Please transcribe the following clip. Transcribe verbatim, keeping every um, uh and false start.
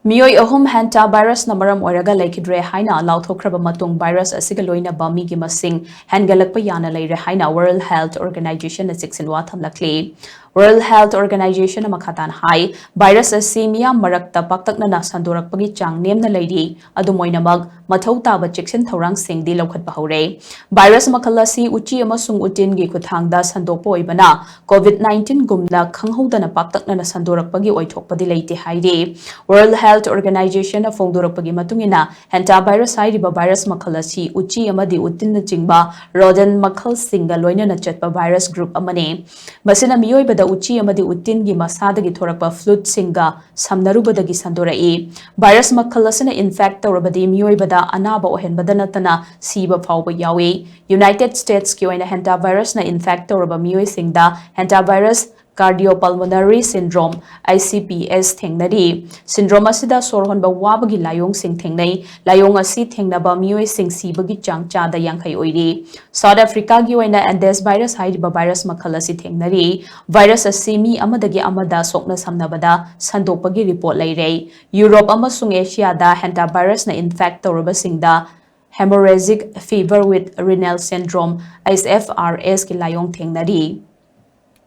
ꯃꯤꯑꯣꯏ ꯑꯍꯨꯝ ꯍꯦꯟꯇꯥ ꯚꯥꯏꯔꯁꯅ ꯃꯔꯝ ꯑꯣꯏꯔꯒ ꯂꯩꯈꯤꯗ꯭ꯔꯦ ꯍꯥꯏꯅ ꯂꯥꯎꯊꯣꯛꯈ꯭ꯔꯕ ꯃꯇꯨꯡ, ꯚꯥꯏꯔꯁ ꯑꯁꯤꯒ ꯂꯣꯏꯅꯕ ꯃꯤꯒꯤ ꯃꯁꯤꯡ ꯍꯦꯟꯒꯠꯂꯛꯄ ꯌꯥꯅ ꯂꯩꯔꯦ ꯍꯥꯏꯅ World Health Organizationꯅ ꯆꯦꯛꯁꯤꯟꯋꯥ ꯊꯝꯂꯛꯂꯤ꯫ World Health Organizationꯅ ꯃꯈꯥ ꯇꯥꯅ ꯍꯥꯏ, ꯚꯥꯏꯔꯁ ꯑꯁꯤ ꯃꯤꯌꯥꯝ ꯃꯔꯛꯇ ꯄꯥꯛꯇꯛꯅꯅ ꯁꯟꯗꯣꯔꯛꯄꯒꯤ ꯆꯥꯡ ꯅꯦꯝꯅ ꯂꯩꯔꯤ꯫ ꯑꯗꯨꯝ ꯑꯣꯏꯅꯃꯛ, ꯃꯊꯧ ꯇꯥꯕ ꯆꯦꯛꯁꯤꯟ ꯊꯧꯔꯥꯡꯁꯤꯡꯗꯤ ꯂꯧꯈꯠꯄ ꯍꯧꯔꯦ꯫ ꯚꯥꯏꯔꯁ ꯃꯈꯜ ꯑꯁꯤ ꯎꯆꯤ ꯑꯃꯁꯨꯡ ꯎꯇꯤꯟꯒꯤ ꯈꯨꯠꯊꯥꯡꯗ ꯁꯟꯗꯣꯛꯄ ꯑꯣꯏꯕꯅ, COVID nineteenꯒꯨꯝꯅ ꯈꯪꯍꯧꯗꯅ ꯄꯥꯛꯇꯛꯅꯅ ꯁꯟꯗꯣꯔꯛꯄꯒꯤ ꯑꯣꯏꯊꯣꯛꯄꯗꯤ ꯂꯩꯇꯦ ꯍꯥꯏꯔꯤ꯫ World Health Organizationꯅ ꯐꯣꯡꯗꯣꯔꯛꯄꯒꯤ ꯃꯇꯨꯡ ꯏꯟꯅ, ꯍꯦꯟꯇꯥ ꯚꯥꯏꯔꯁ ꯍꯥꯏꯔꯤꯕ ꯚꯥꯏꯔꯁ ꯃꯈꯜ ꯑꯁꯤ ꯎꯆꯤ ꯑꯃꯗꯤ ꯎꯇꯤꯟꯅꯆꯤꯡꯕ rodent ꯃꯈꯜꯁꯤꯡꯒ ꯂꯣꯏꯅꯅ ꯆꯠꯄ ꯚꯥꯏꯔꯁ group ꯑꯃꯅꯤ꯫ ꯃꯁꯤꯅ ꯃꯤꯑꯣꯏꯕꯗ ꯎꯆꯤ ꯑꯃꯗꯤ ꯎꯇꯤꯟꯒꯤ ꯃꯁꯥꯗꯒꯤ ꯊꯣꯔꯛꯄ fluidꯁꯤꯡꯒ ꯁꯝꯅꯔꯨꯕꯗꯒꯤ ꯁꯟꯗꯣꯔꯛꯏ꯫ ꯚꯥꯏꯔꯁ ꯃꯈꯜ ꯑꯁꯤꯅ infect ꯇꯧꯔꯕꯗꯤ ꯃꯤꯑꯣꯏꯕꯗ ꯑꯅꯥꯕ ꯑꯣꯏꯍꯟꯕꯗ ꯅꯠꯇꯅ ꯁꯤꯕ ꯐꯥꯎꯕ ꯌꯥꯎꯏ꯫ United Statesꯀꯤ ꯑꯣꯏꯅ ꯍꯦꯟꯇꯥ ꯚꯥꯏꯔꯁꯅ infect ꯇꯧꯔꯕ ꯃꯤꯑꯣꯏꯁꯤꯡꯗ ꯍꯦꯟꯇꯥ ꯚꯥꯏꯔꯁ cardiopulmonary syndrome, ICPS, ꯊꯦꯡꯅꯔꯤ꯫ Syndrome ꯑꯁꯤꯗ ꯁꯣꯔ ꯍꯣꯟꯕ ꯋꯥꯕꯒꯤ ꯂꯥꯏꯑꯣꯡꯁꯤꯡ ꯊꯦꯡꯅꯩ꯫ ꯂꯥꯏꯑꯣꯡ ꯑꯁꯤ ꯊꯦꯡꯅꯕ ꯃꯤꯑꯣꯏꯁꯤꯡ ꯁꯤꯕꯒꯤ ꯆꯥꯡ ꯆꯥꯗ ꯌꯥꯡꯈꯩ ꯑꯣꯏꯔꯤ꯫ South Africaꯒꯤ ꯑꯣꯏꯅ Andes virus ꯍꯥꯏꯔꯤꯕ ꯚꯥꯏꯔꯁ ꯃꯈꯜ ꯑꯁꯤ ꯊꯦꯡꯅꯔꯤ꯫ ꯚꯥꯏꯔꯁ ꯑꯁꯤ ꯃꯤ ꯑꯃꯗꯒꯤ ꯑꯃꯗ ꯁꯣꯛꯅ ꯁꯝꯅꯕꯗ ꯁꯟꯗꯣꯛꯄꯒꯤ ꯔꯤꯄꯣꯔꯠ ꯂꯩꯔꯦ꯫ ꯌꯨꯔꯣꯞ ꯑꯃꯁꯨꯡ ꯑꯦꯁꯤꯌꯥꯗ ꯍꯦꯟꯇꯥ ꯚꯥꯏꯔꯁꯅ infect ꯇꯧꯔꯕꯁꯤꯡꯗ hemorrhagic fever with renal syndrome, HFrS, ꯀꯤ ꯂꯥꯏꯑꯣꯡ ꯊꯦꯡꯅꯔꯤ꯫